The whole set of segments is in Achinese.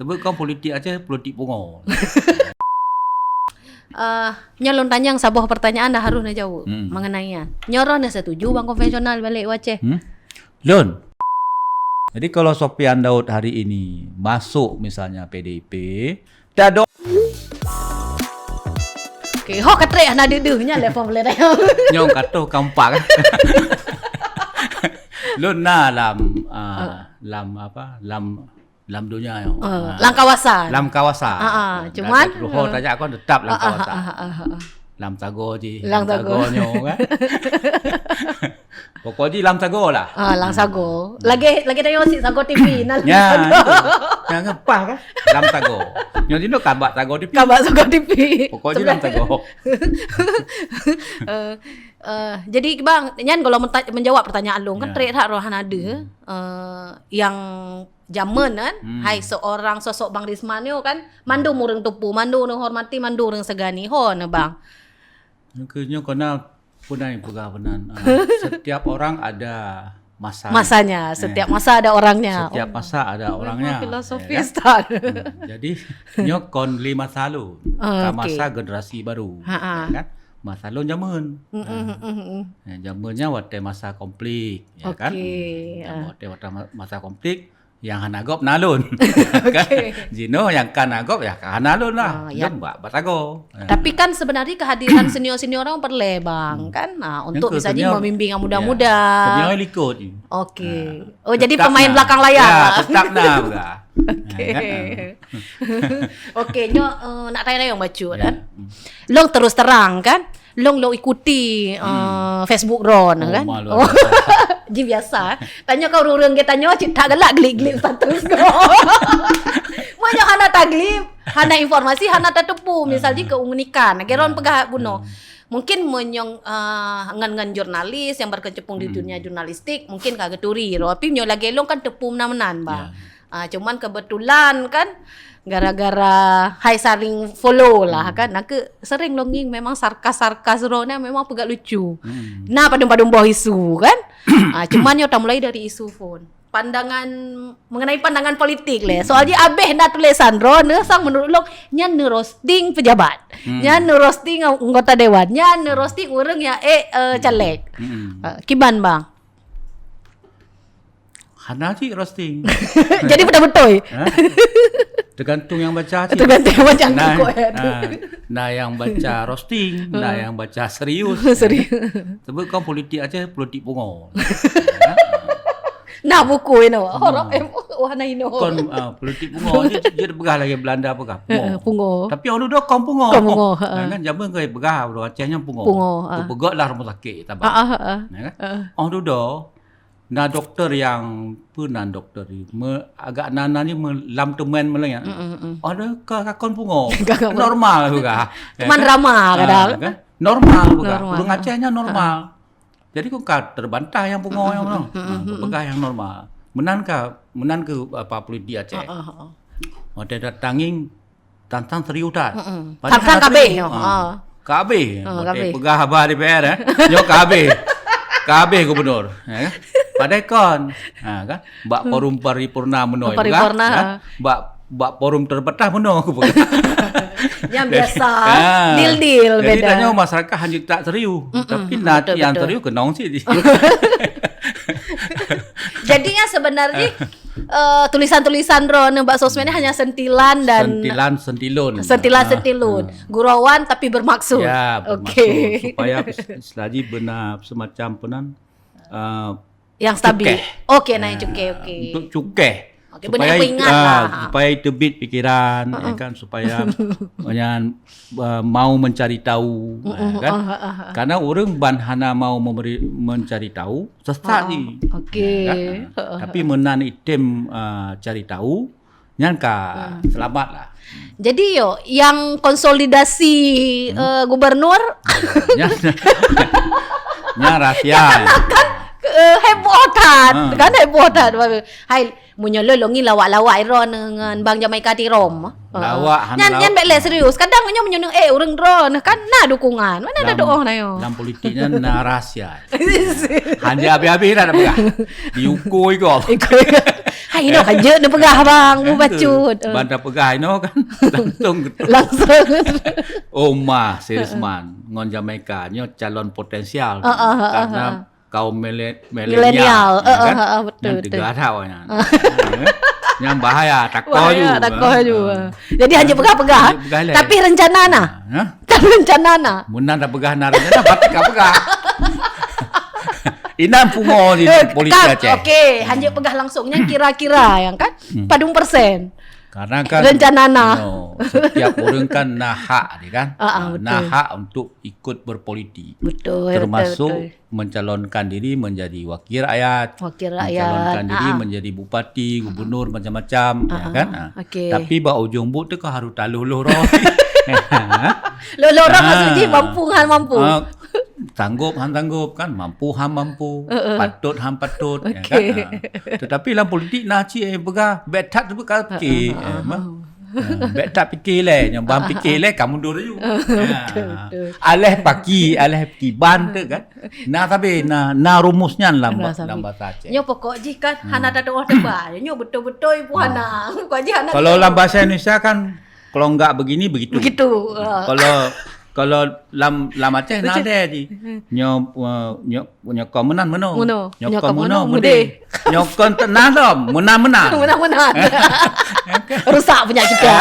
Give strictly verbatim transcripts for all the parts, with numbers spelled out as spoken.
Sebut kon politik Aceh, politik pungo. Ah, nyoe lôn tanyong saboh pertanyaan dah harus neujaweueb Hmm. mengenai nyan. Nyoe roh neusetuju bang konvensional balek u Aceh? Hmm? Lôn. Jadi kalau Sofian Daud hari ini masuk misalnya P D I P, dak do- Okey, ho katrek hana deuh-deuh nyan level boleh tanyong. Nyong katoh kampak. Lôn na lam, ah, lam apa? Lam lam donya nyoe. Ah, lam kawasan. Lam kawasan. Ah, ah, cuman, Tuho ah. Tajak kon tetap lam kawasan. Ah, ah, ah, ah, ah. Lam sago ji, Lam lam sago. Sago nyoe kan. Pokok ji lam sago lah. Ah, lam sago. Lagi, lagi tayong si Sago T V, nah, lam sago. Jangan pas kan? Lam sago. Nyoe dino kabak Sago T V. Kabak Sago T V. Pokok ji lam sago. Eh, eh, jadi bang, nyan kalau menta-, menjawab pertanyaan lôn kan, Ya. Trek that roh hana deuh, eh, yang jameun kan, Hmm. hai seorang sosok Bang Risman nyoe kan, mandum ureuëng tupu, mandum ureuëng hormati, mandum ureuëng segani. Ho na bang. Nyoe keu-, nyoe kona pun ai peugah peunan. Ah, setiap orang ada masa. Masanya, setiap Eh. masa ada orangnya. Setiap Oh. masa ada Memang orangnya. Filosofi Ya, kan? Ustaz. Hmm, jadi nyoe kon lé masa lôn. Ah, Ka okey. masa generasi baru. Ha, ha. Ya kan? Masa lôn jameun. Mm, mm, Ah. mm, mm. Ya, jameun nyan watèe masa konflik, ya kan? Okey, Hmm, ah. Watèe, watèe ma-, masa konflik, nyang hana gob na lôn. Kan? Okey. Jinoe nyang ka na gob, ya ka hana lôn lah. Ah, ya. Lôn bak, bak sago. Ah. Tapi kan sebenarnya kehadiran senior-senior orang perlu, Bang, Hmm. kan? Nah, Yang untuk ke misalnya senior, membimbing yang ya, muda-muda. Senior likot. Okey. Ah. Oh, jadi Tetap pemain na. belakang layar Ya, lah. tetap na peugah. Okey. Ya, kan? Okey, nyoe, eh, nak tanya-tanya bacut, Ya. kan? Hmm. Lôn terus terang, kan? Lôn, lôn ikuti, Hmm. eh, Facebook droeneuh, Oh, kan? malu. Oh. Ji biasa. Tanyoe ka ureuëng-ureuëng geutanyoe cit that galak glik-glik status ko. Meunyoe hana taglip, hana informasi, hana tateupeue. Misal ji Hmm. keunikan. Lagèe droen Ya. peugah bunoe. Hmm. Mungkin meunyoe, eh, ngon, ngon jurnalis yang berkecimpung di Hmm. dunia jurnalistik, mungkin ka geuturi droe. Tapi meunyoe lagèe lôn kan teupeue meunan-meunan, Bang. Ya. Ah, cuman kebetulan kan, gara-gara hai saling follow lah Hmm. kan, na keu sering lôn ngieng memang sarkas-sarkas droeneuh memang peugah lucu. Hmm. Na padum-padum boh isu kan. Ah, cuman nyoe tamulai dari isu phon. Pandangan, mengenai pandangan politik lé. Soal ji abéh na tulisan droeneuh sang menurut lôn nyan neu-roasting pejabat. Hmm. Nyan neu-roasting anggota dewan, nyan neu-roasting ureuëng nyang ék, eh, Hmm. caleg. Hmm. Ah, kiban bang. Hana cit roasting. Jadi beutôi-beutôi? Ha? Tergantung yang baca cit. Tergantung yang baca Nah, kok, ya. ah, nah, yang baca roasting, nah, Hmm. yang baca serius. Serius. Sebut kon politik Aceh, politik pungo. Nah, buku ino. Hmm. Horok, eh, oh, hana ino. Kon, ah, politik pungo, dia, dia peugah lagi Belanda peugah, pungo. Heeh, pungo. Tapi orang dudoe kon pungo. Kon pungo, heeh. Nah, kan, jameun ke peugah, orang Aceh nyan pungo. Pungo, ah. Tu peugah lah rumah sakit, tabah. Ah, ah, ah. Ya kan? Ah. Orang dudoe, Na doktor nyang, peue nan doktor ni? Me-, agak na, na ni me-, lam teumèn meuleueng. Mm, mm, mm. Ada ka, ka kon pungo. Ka kon pungo. Normal juga. Cuman Ya kan? drama Ah, kadang. Kan? Normal juga. Normal. Ureueng Aceh nyan normal. Ah. Jadi kon ka terbantah nyang pungo Mm, nyang mm, mana? mm, mm, Ah, mm, mm. Peugah nyang normal. Meunan ka, meunan ke apa politik Aceh. Ah, ah, ah. Watèe datang ngieng, Tantang serius that. Mm-mm. Padahal Tantang ka habéh serius. Nyoe. Ha. Ha. Ka habéh. Ha, ka habéh. Peugah haba D P R, eh. Nyoe ka habéh. Ka habéh gubernur, eh. Padahal kon. Ha, kan? Bak forum paripurna meunoe peugah, Paripurna, kan? ha. Bak, bak forum terbatas meunoe aku peugah. Nyang Jadi, biasa, ha. deal-deal Jadi, beda. Tanyoe masyarakat hanya tak serius. Mm-mm, Tapi nanti betul, yang betul. serius kenong sih. Jadi, ya, sebenarnya, eh, tulisan-tulisan droeneuh bak sosmed ni hanya sentilan dan Sentilan, sentilun. Sentilan, Ah, sentilun. ah. Gurauan tapi bermaksud. Ya, bermaksud. Okey. Supaya pes-, selagi benar semacam apa nan, ah, Yang stabil. cukeh. Okey, nah, yang Ah, cukeh, okey. untuk cukeh. Okey, Supaya benar it-, peingat ah, lah. supaya terbit pikiran, ya Mm-mm. kan, supaya yang, ah, mau mencari tahu, Mm-mm. ya kan. Ah, ah, ah, ah. Karena orang ban hana mau memberi, mencari tahu, sesat Ah, ni. okey. Ya kan? Ah. Ah, ah, Tapi ah. meunan item, ah, cari tahu, nyan ka Hmm. selamat lah. Jadi yo, yang konsolidasi, Hmm. eh, gubernur Nyan, nyan rahsia. Kan, eh, heboh that. Ah. Kan heboh that. Hai, meunyoe lôn ngieng lawak-lawak droeneuh ngon Bang Jamaika Tirom. Ah. Lawak, hana Nyan, lawak. nyan bèk lé serius. Kadang meunyoe, meunyoe, eh, ureueng droeneuh kan na dukungan. Mana ada Lam, doa na yo? lam politik nyan na rahsia. Hanya habis-habis dah nak peugah. Diukur iko. Iko. Hai, inoe kan jeuet neupeugah, bang, eh, mubacut. Ban tapeugah inoe kan langsung geutôp. Langsung. Omah si Risman ngon Jamaika nyoe calon potensial. Heeh, heeh, karena heeh. Kaum mile-, milenial, milenial, ya heeh, kan? Heeh, betul, betul. Nyan teuga that awaknyan. Nyan bahaya, takoh ju. Bahaya, takoh ju. Jadi, hanjeuet peugah-peugah. Hanjeuet peugah lé. Tapi rencana na? Hah? Tapi rencana na? Meunan tapeugah na rencana, bacut ka peugah. Inan pungo di politik Aceh. Okey, hanjeuet peugah langsung. Nyan kira-kira, ya kan? Hmm. Padum persen? Karena kan, rencana na. Setiap orang kan na hak dia kan. Ah, ah, betul. Na hak untuk ikut berpolitik. Betul, betul, betul. Termasuk mencalonkan diri menjadi wakil rakyat, wakil rakyat, mencalonkan diri menjadi bupati, gubernur, macam-macam, ya kan? Ah, okey. Tapi bak ujong buet tu kan harus taloh-loh roh. Loh-loh roh maksud jih mampu han mampu. Ah, sanggup han sanggup kan, mampu han mampu, patut han patut, ya kan? Okey. Ah. Tetapi lam politik na cit, eh, peugah, bek that tu ka pike, eh, mah. Ha, bèk tapike lé, nyoe ban pike lé ka mundur laju. Ha, betul, betul. Aléh paki, aléh kiban tu kan. Na sabe, na, na rumus nyan lam, lam bahasa Aceh. Nyoe pokok jih kan hana tatuoh teuba. Nyoe beutôi-beutôi pun hana. Pokok jih hana. Kalau lam bahasa Indonesia kan, kalau enggak begini, begitu. Begitu, ha. Kalau Kalau lam, lam Aceh na lé jih. Nyoe, eh, nyoe, nyoe kon meunan meunoe. Meunoe. Nyoe kon meunoe mudeh. Nyoe kon teunang lom, meunan-meunan. Meunan-meunan. Rusak punya kita.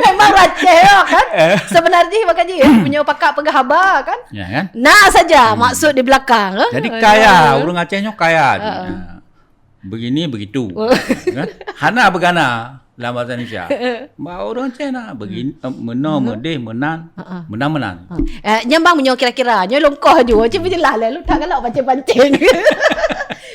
Memang Aceh ya kan? Eh. Sebenarnya makajih ya, punya pakak peugah haba kan? Ya kan? Na saja maksud di belakang, eh? Jadi kaya, ureueng Aceh nyoe kaya jih. Heeh. Begini begitu. Kan? Hana beugana lam bahasa Indonesia. Bak ureueng Aceh na begini, eh, meunoe, meudeh, meunan, meunan-meunan. Eh, nyan bang meunyoe kira-kira, nyoe lôn koh ju, cit beujeulaih lé, lôn that galak pancing-pancing.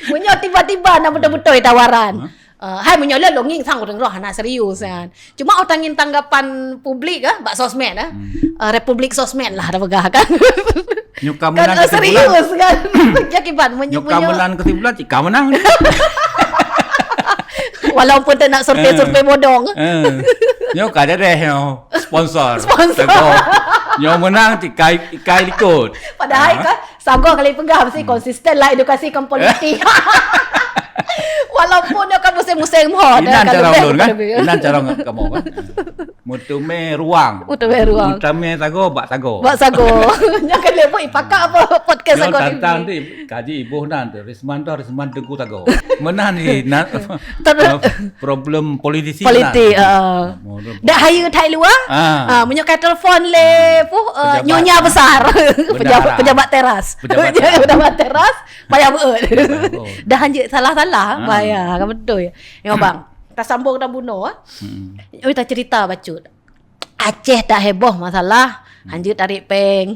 Meunyoe tiba-tiba na beutôi-beutôi tawaran. Eh, hai meunyoe lôn ngieng sang ureueng roh hana serius kan. Cuma oh tangieng tanggapan publik ah, bak sosmed ah. Eh, republik sosmed lah dah peugah kan. Nyoe ka meunan kesimpulan. Kan, eh, serius kan. Yakin ban, nyoe ka meunan kesimpulan, cit ka meunan. Walaupun tak nak survei-survei bodong. Eh. Nyoe ka jadeh nyoe sponsor. Sponsor. Nyoe meunan cit kai, kai likot. Padahai kan, sagoe kali peugah mesti konsisten lah edukasi kon politik. Walaupun nyoe kan musim-musim hot. Inan cara ulôn kan? Inan cara kamoe kan? Meuteumé ruang. Meuteumé ruang. Meuteumé sagoe bak sagoe. Bak sagoe. Nyoe kan lé pun ipakak apa podcast sagoe ni. Tantang tu kaji iboh nan tu Risman tu Risman Teungku sagoe. Meunan ni na, problem politisi. Politik, ah. Dak hayeue thai luwa. Ah, meunyoe ka telepon lé puh, eh, nyonya besar. Pejabat, pejabat teras. Pejabat teras. Payah beuet. Dah hanjeuet salah-salah, bahaya kan beutôi. Nyoe bang, tasambong dan bunoe. Oi, tacerita bacut. Aceh tak heboh masalah, hanjeuet tarék péng.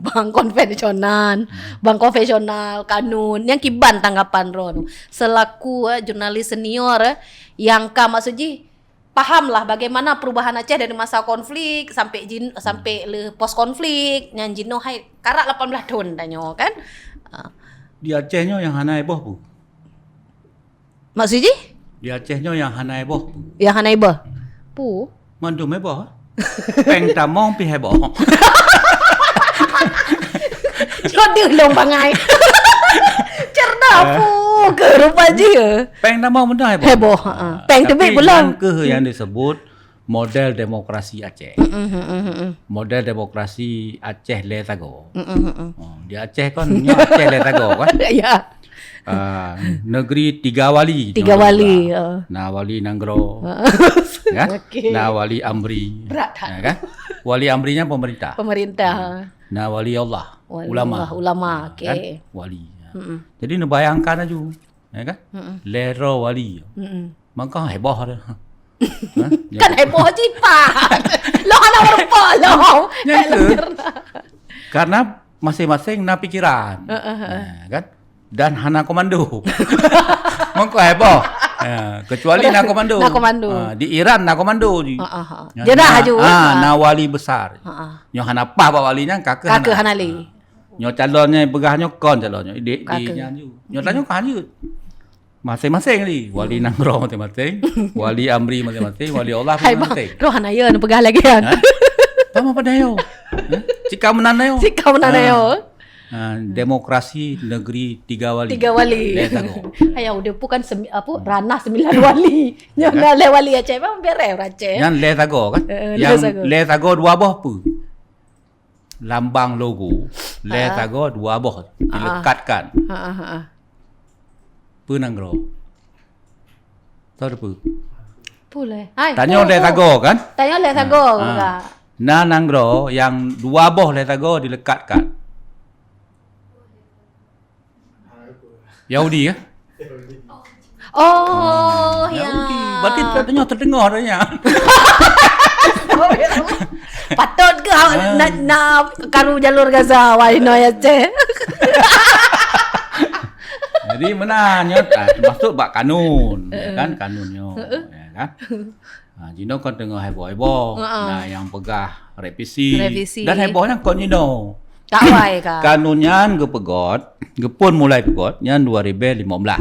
Bank konvensional, bank konvensional, kanun. Nyang kiban tanggapan droeneuh selaku, eh, jurnalis senior, eh, nyang ka maksud jih pahamlah bagaimana perubahan Aceh dari masa konflik sampai jin, sampai le pos konflik nyang jinoe hai karak lapan belas thon tanyoe kan. Ah. Di Aceh nyoe nyang hana heboh peue? Maksud jih? Di Aceh nyoe nyang hana heboh peue? Nyang hana heboh. Peue? Mandum heboh. Péng tamong pih heboh. Jodoh lom bangai. Cerdas peue ke rupa jih. Péng tamong beuna heboh. Heboh, ha. Péng teubiet pulang. Tapi nyan keuh nyang disebut model demokrasi Aceh. Model demokrasi Aceh lé sagoe. Oh, di Aceh kan nyoe Aceh lé sagoe kan? Ya. Ah, negeri tiga wali. Tiga wali, ya. Na wali nanggroe. Ya? Okey. Na wali amri. Berat that. Ya kan? Wali amri nyan pemerintah. Pemerintah. Na wali Allah. Wali ulama. Allah, ulama, okey. Kan? Wali. Ya. Jadi neubayangkan aju. Ya kan? Lé droe wali. Maka heboh dah. Kan heboh jipat. Lo hana meureumpok lo. Nyan keuh. Karena masing-masing na pikiran. Heeh, heeh. Nah, kan? Dan hana komando. Mengko heboh. Ya, kecuali na komando. Na komando. Ha, di Iran na komando ji. Heeh, heeh. Nyoe jedah na, aju. Ha, na wali besar. Heeh. Nyoe hana pah bak wali nyan, ka keuh hana. Ka keuh hana lé. Ha. Nyoe calon nyan peugah nyoe kon calon nyoe. Di, di nyan ju. Nyoe tanyoe ka lanjut. Masing-masing ni. Wali nanggroe masing-masing, wali amri masing-masing, wali Allah masing-masing. Hai bang, roh hana ya neupeugah lagi kan. Ha? Pama pada yo. Ha? Cika meunan yo. Cika meunan yo. Ah, demokrasi negeri tiga wali. Tiga wali. Lhèe sagoe. Hai, udah bukan semi-, apa, ranah sembilan wali. Nyoe kan? Lhèe wali Aceh, memang bereh orang Aceh. Nyan lhèe sagoe kan? Eh, eh, lhèe sagoe. Yang lhèe sagoe dua boh peue? Lambang logo, lhèe sagoe dua boh dilekatkan. Ha, ha, ha. Peue nanggroe? Tahu peue? Peue lé? Hai, tanyoe lhèe sagoe kan? Tanyoe lhèe sagoe. Ha. Na nanggroe yang dua boh lhèe sagoe dilekatkan. Yahudi kan? Oh, ya. Yahudi. Berarti tanyoe terdengar dah nya. Patut ke nak, nak karu jalur Gaza, wahai Noya Aceh? Jadi meunan nyoe, ah, termasuk bak kanun, ya kan, kanun nyoe, ya kan. Ha, jinoe kan teungoh heboh-heboh. Nah, yang peugah revisi. Revisi. Dan heboh nyan kon jinoe. Kawai ka. Kanun nyan geupeugot, geupun mulai peugot nyan dua ribèe limong blah.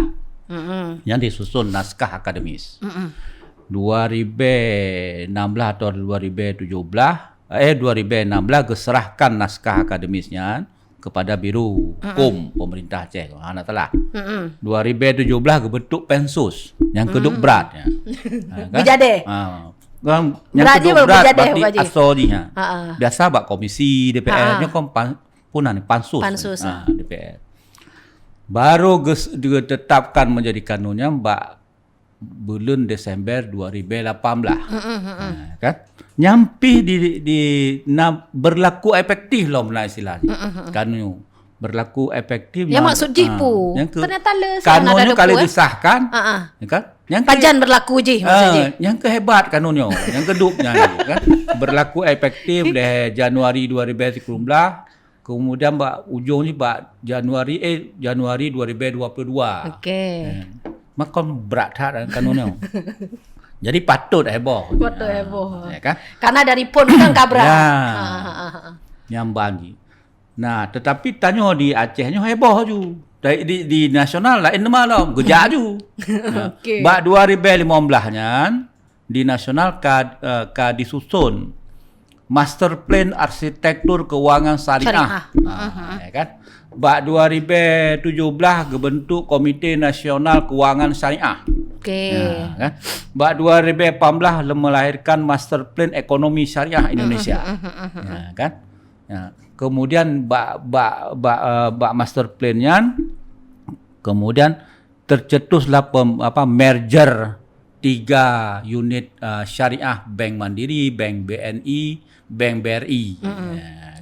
Nyan disusun naskah akademis. Dua ribèe enam blah atau dua ribèe tujoh blah, eh, dua ribèe enam blah geuserahkan naskah akademis nyan kepada Biro Hukum Pemerintah Aceh, kalau hana salah. Dua ribèe tujoh blah geubentuk Pansus nyang keudok brat, ya. Ha, kan? Beujadeh. Ha. Nyang keudok brat berarti asoe jih, ha. Biasa bak komisi D P R, nyoe kon pan-, pun Pansus. Pansus, ha, D P R. Baru ges-, ditetapkan menjadi kanun nyan bak buleuen Desember dua ribèe lapan blah. Ha, kan? Nyan pih di, di, na berlaku efektif lom na istilah jih. Kanun berlaku efektif. Ya, nyan, maksud jih, ha, peue? Nyang ke-, ternyata le kanun nyoe ka lheueh disahkan, ya kan? Nyang ke-, pajan berlaku jih, maksud jih. Nyang keuhebat kanun nyoe, nyang keudok nyan, kan? Berlaku efektif lhèe Januari dua ribèe sikureueng blah, kemudian bak ujong jih bak Januari, eh, Januari dua ribèe dua puluh dua. Okey. Eh, makon brat that kanun nyoe. Jadi patut heboh. Patut heboh. Ya kan? Karena dari pun kan ka brat. Ya. Ha, ha, ha, ha. Nyang ban jih. Nah, tetapi tanyoe di Aceh nyoe heboh ju. Di, di, di nasional laén teuma lom, geujak ju. Nah, okey. Bak dua ribèe limong blah nyan, di nasional ka, eh, ka disusun master plan arsitektur keuangan syariah. Syariah. Ha, ya kan? Bak dua ribèe tujoh blah geubentuk Komite Nasional Keuangan Syariah. Okey. Ya kan? Bak dua ribèe lapan blah melahirkan master plan ekonomi syariah Indonesia. Ya kan? Ya. Kemudian bak, bak, bak, eh, bak master plan nyan, kemudian tercetuslah pem-, apa, merger tiga unit, eh, syariah, Bank Mandiri, Bank B N I, Bank B R I. Ya, kan?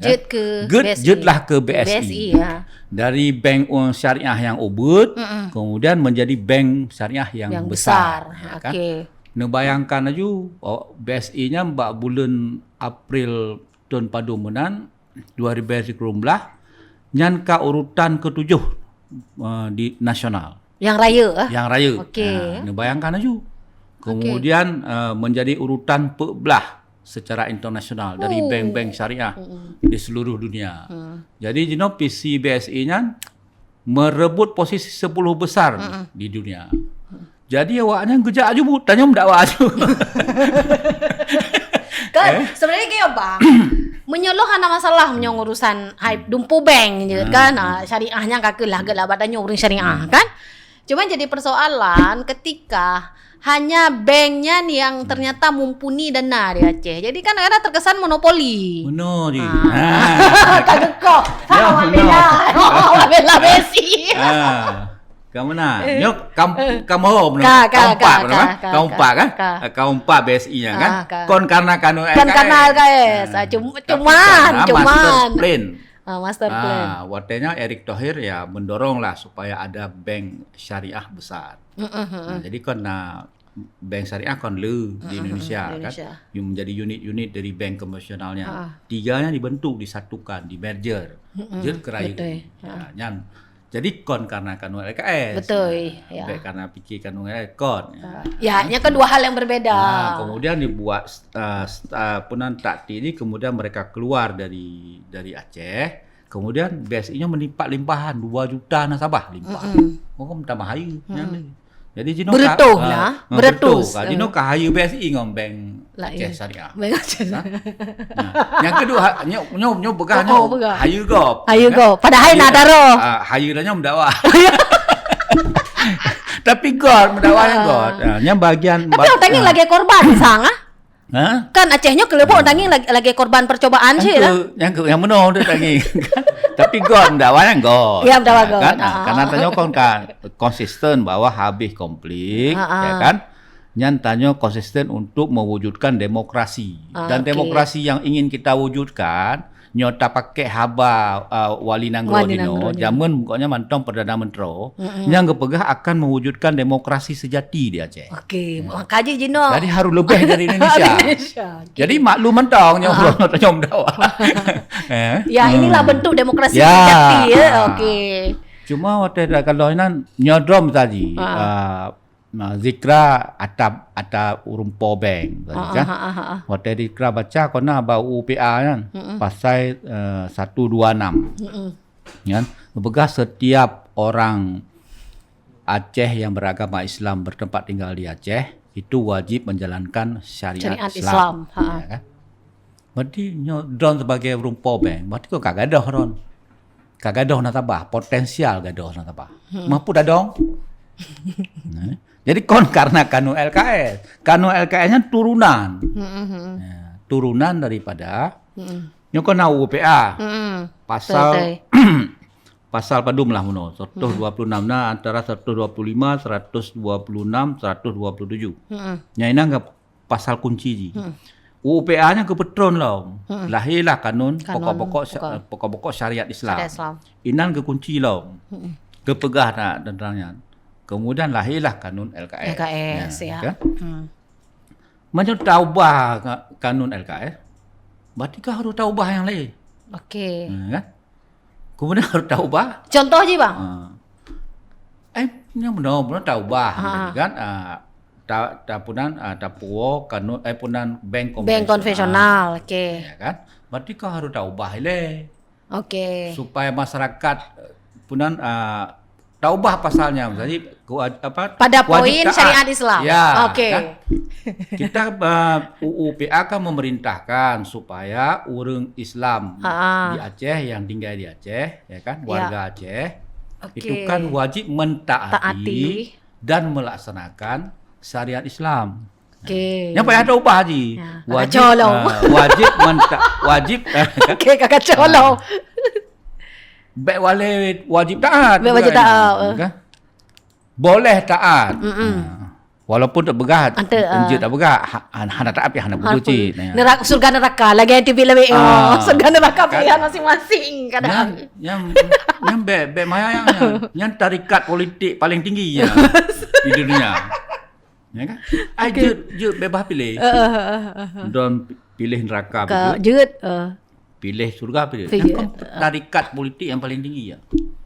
Jeuet ke B S I. Jeuetlah ke B S I. B S I, ya. Dari bank, eh, syariah yang ubit, kemudian menjadi bank syariah yang besar, ya kan? Yang besar. Okey. Neubayangkan laju, oh, B S I nyan bak buleuen April thôn padum meunan, dua ribèe sikureueng blah, nyan ka urutan ketujoh, eh, di nasional. Nyang rayeuk, eh? Nyang rayeuk. Okey. Ha, neubayangkan laju. Okey. Kemudian, eh, menjadi urutan peuet blah secara internasional dari bank-bank syariah di seluruh dunia. Jadi, jinoe visi B S I nyan merebut posisi sepuluh besar di dunia. Jadi, awaknyan geujak aju bu-, tanyoe meudakwah aju. Kan, sebenarnya gini, Bang. Meunyoe lôn hana masalah meunyoe urusan hai dumpu bank je kan, ah, syariah nyan ka keuh lah, geulah bak tanyoe ureueng syariah kan. Cuma jadi persoalan ketika hanya bank nyan yang ternyata mumpuni dana di Aceh. Jadi kan kadang terkesan monopoli. Benar je. Ah. Ha. Ka geukoh. Ya, awak bela. Awak bela B S I. Ha. Ka meunan. Nyoe kam, kam ho meunan. Ka, ka, ka, ka, ka. Ka empat kan? Ka empat B S I nyan kan? Ah, ka. Kon karena kanu L K S. Kon karena L K S. Ah, cum-, tapi cuman, karena cuman. Master plan. Ah, master plan. Ah, watèe nyan Erick Thohir ya mendorong lah supaya ada bank syariah besar. Nah, jadi kon na bank syariah kon le di Indonesia kan. Yang menjadi unit-unit dari bank konvensionalnya. Tiga nyan dibentuk, disatukan, di merger. Jeuet keu rayeuk. Betul. Nah, nyan. Jadi kon karena kanu L K S. Betul, ya. Baik karena pikir kanu L K S, kon. Ya, nyan kan dua hal yang berbeda. Nah, kemudian dibuat, eh, st-, eh, apa nan, taktik ni, kemudian mereka keluar dari, dari Aceh. Kemudian B S I nyoe melipat limpahan, dua juta nasabah limpah. Oh, kan tambah hayeue nyan ni. Jadi jinoe ka, beretuh lah, ah, beretuh. Jinoe ka hayeue B S I ngon bank Laén. Aceh Syariah. Baik, Aceh. Ha? Nah, nyang kedua, ha, nyoe, nyoe, nyoe peugah, oh, nyoe, oh, peugah. Hayeue gob. Hayeue gob. Padahai na daroh. Ah, hayeue dah nyoe meudakwah. Tapi gob, meudakwah nyang gob. Ah. Ah, nyang bagian. Tapi ba-, orang tangieng, ah, lagèe korban sang, ah? Ha? Kan Aceh nyoe keuleubok, hmm, tangieng lagèe, lagèe korban percobaan cit lah. Nyang ke, nyang meunoe tu tangieng. Tapi gob, meudakwah nyang gob. Ya, meudakwah gob. Kan? Ah, ah, karena tanyoe kon kan konsisten bahwa habis konflik, ah, ah, ya kan? Nyan tanyoe konsisten untuk mewujudkan demokrasi. Ah, oke. Dan demokrasi yang ingin kita wujudkan, nyoe tapakék haba, ah, wali nanggroe jinoe, wali nanggroe jinoe, jameun pokoknya mantong Perdana Menteri, mm-mm, nyang geupeugah akan mewujudkan demokrasi sejati di Aceh. Oke, hmm, maka jih jinoe. Jadi harus lebih dari Indonesia. Indonesia, oke. Jadi maklum mantong nyoe, ah, ah, nyoe dakwah. Eh? Ya, inilah, hmm, bentuk demokrasi, ya, sejati, ya. Oke. Cuma watèe dak kalau inan nyoe droe tadi, ah, ah, Nah, Zikra ata, ata ureueng po bank, ah, kan? Ah, ah, ah, ah. Watèe Zikra baca, kona bak U U P A nyan, mm-mm, pasal, eh, satu dua enam. Mm-mm. Kan? Geupeugah setiap orang Aceh yang beragama Islam bertempat tinggal di Aceh, itu wajib menjalankan syariat, syariat Islam. Islam, ha. Ya, kan? Berarti nyoe droe sebagai ureueng po bank, berarti kon ka gadôh droe. Ka gadôh nasabah, potensial gadôh nasabah. Hmm. Mampu tadong. Nah, jadi kon karena kanu L K S. Kanu L K S nyan turunan. Hmm, hmm, hmm. Ya, turunan daripada, hmm, nyoe kon na U U P A. Hmm. Pasal, betul, betul. Pasal padum lah meunoe, seratus dua puluh enam na, antara seratus dua puluh lima, seratus dua puluh enam, seratus dua puluh tujuh. Hmm. Nyang inan ka pasal kunci jih. Hmm. U U P A nyan geupeutron lom. Hmm. Lahé lah kanun, kanun pokok-pokok sya-, pokok, pokok-pokok syariat Islam. Syariat Islam. Inan geukunci lom. Hmm. Geupeugah na tentang nyan. Kemudian lahé lah kanun L K S. L K S, ya, ya, kan? Hmm. Meunyoe taubah ka-, kanun L K S, berarti kan harus taubah nyang laén. Oke. Hmm, kan? Kemudian harus taubah. Contoh jih, Bang. Ha. Eh, nyang meunoe, meunoe taubah. Ha. Jadi kan, ah, ta-, tapunan, ah, tapuwoe kanun, eh, punan bank konvensional. Bank konvensional, oke. Ya kan? Berarti kau harus taubah ilèe. Oke. Supaya masyarakat, eh, punan, ah, taubah pasalnya. Jadi, ku-, apa, pada wajib poin taat. Syariat Islam. Ya, oke. Kan? Kita, eh, U U P A kan memerintahkan supaya ureueng Islam, ha, di Aceh yang tinggal di Aceh, ya kan, ya, warga Aceh, oke, itu kan wajib mentaati, taati, dan melaksanakan syariat Islam. Oke. Nyang payah taubah jih. Ya, wajib, kacau lah. Ah, wajib menta-, wajib. Oke, kacau lah. Ah. Bèk walai wajib taat. Bèk wajib taat, eh. Kan? Boleh taat. Mm-mm. Ah. Walaupun tapeugah, ante, ah, jeuet tapeugah, ha-, han-, hana taat, hana beutôi cit. Neraka, surga neraka, lagèe T V lawét. Ah. Surga neraka kan? Pilihan masing-masing kadang. Nyan, nyan, nyan bèk, bèk maya nyan. Nyan tarikat politik paling tinggi nyan di dunia. Ya kan? Ai, oke, jeuet, jeuet bebas piléh. Eh, eh, eh, eh, eh. Droen pi-, piléh neraka, ka, beutôi. Jeuet, eh. Piléh syurga, piléh. Piléh, eh. Nyan kan tarikat politik yang paling tinggi, ya.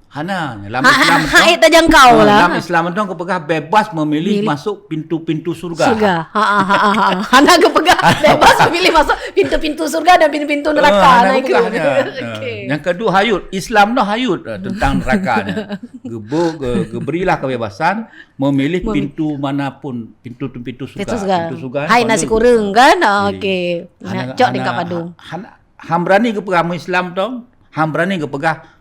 Hana, lam, ha, Islam ha, tu, ha, tajangkau, eh, lah. Lam Islam tu geupeugah bebas memilih, milih, masuk pintu-pintu syurga. Syurga. Ha, ha, ha, ha, ha. Hana geupeugah bebas memilih masuk pintu-pintu syurga dan pintu-pintu neraka. Eh, hana geupeugah nyan. Oke. Eh, yang kedua hayut, Islam tu hayut, eh, tentang neraka nyan. Geubu-, ge-, geuberilah kebebasan memilih, memilih pintu manapun, pintu-pintu syurga. Pintu syurga. Pintu syurga. Hai, nasi goreng kan? Ah, oke. Jadi, hana, cok hana, tingkat padum. Ha-, hana, han berani geupeugah meuislam tu, han berani geupeugah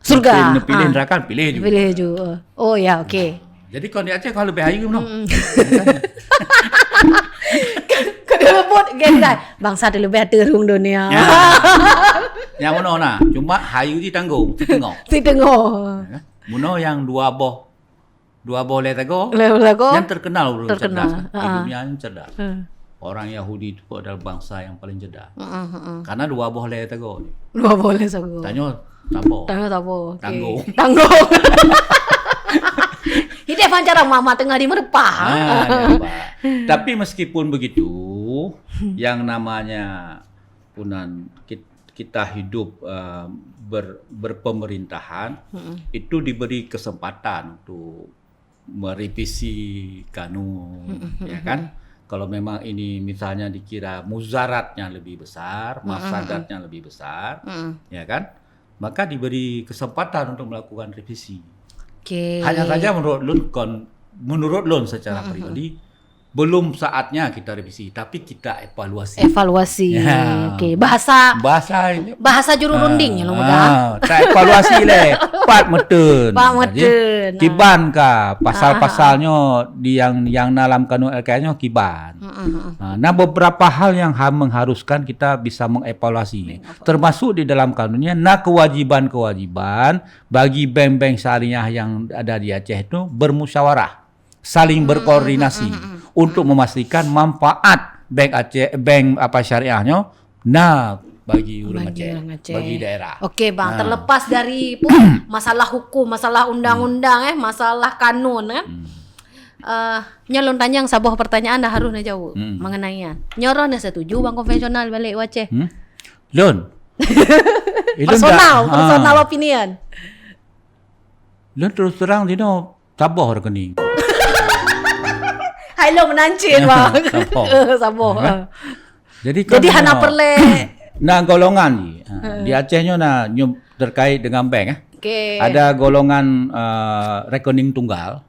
syurga. Pilih, pilih, ah, neraka, pilih juga. Pilih juga. Oh, ya, oke. Jadi, kon di Aceh, kon leubeh hayeu noh. Mm-mm. Keu-, keu-, leumbut, geng, kan? Bangsa tu leubeh ateuh rhueng dunia. Ya. Nyang meunoe na, cuma hayeu jih tanggong, siteungoh. Siteungoh. Ya. Meunoe nyang dua boh Dua boh lhèe sagoe. Lhèe sagoe. Yang terkenal ureueng cerdas, kan? Terkenal. Di dunia ni cerdas. Orang Yahudi itu adalah bangsa yang paling cerdas. Heeh, heeh. Karena dua boh lhèe sagoe. Dua boh lhèe sagoe. Tanyoe saboh. Tanyoe saboh. Oke. Tanggong. Tanggong. Hideh pancara mama tengah di meureumpah. Ah, ya, Pak. Tapi meskipun begitu, yang namanya punan kit-, kita hidup, eh, ber-, berpemerintahan, itu diberi kesempatan untuk merevisi kanun, ya kan? Kalau memang ini misalnya dikira mudaratnya lebih besar, mafsadatnya lebih besar, ya kan? Maka diberi kesempatan untuk melakukan revisi. Oke. Hanya saja menurut lôn kon-, menurut lôn secara pribadi, Belum saatnya kita revisi, tapi kita evaluasi. Evaluasi. Ya. Okey, bahasa, bahasa ini, bahasa juru runding ya, lo mudah. Ah, tak evaluasi leh. Pat meuteun. Pat meuteun. Jadi, kiban ka pasal-pasal nyoe di yang, yang na lam kanun L K S nyoe kiban. Ha, nah, beberapa hal yang ha-, mengharuskan kita bisa mengevaluasi. Termasuk di dalam kanunnya, na kewajiban-kewajiban bagi bank-bank syariah yang ada di Aceh itu bermusyawarah, saling berkoordinasi untuk memastikan manfaat bank Aceh, bank apa syariah nyoe na bagi ureueng Aceh, bagi daerah. Okey, bang, terlepas dari masalah hukum, masalah undang-undang, eh, masalah kanun, kan? Eh, nyoe lôn tanyong saboh pertanyaan dah harus na jaweueb mengenai nyan. Nyoe droeneuh setuju bank konvensional balik u Aceh? Lôn. Eh, lôn personal, personal opinion. Lôn terus terang, dinoe saboh rekening. Hai lo meunan cit, bang. Saboh. Saboh. Jadi, kan hana peureulée. Na golongan di, ha, di Aceh nyoe na, nyoe terkait dengan bank, eh. Okey. Ada golongan, eh, rekening tunggal.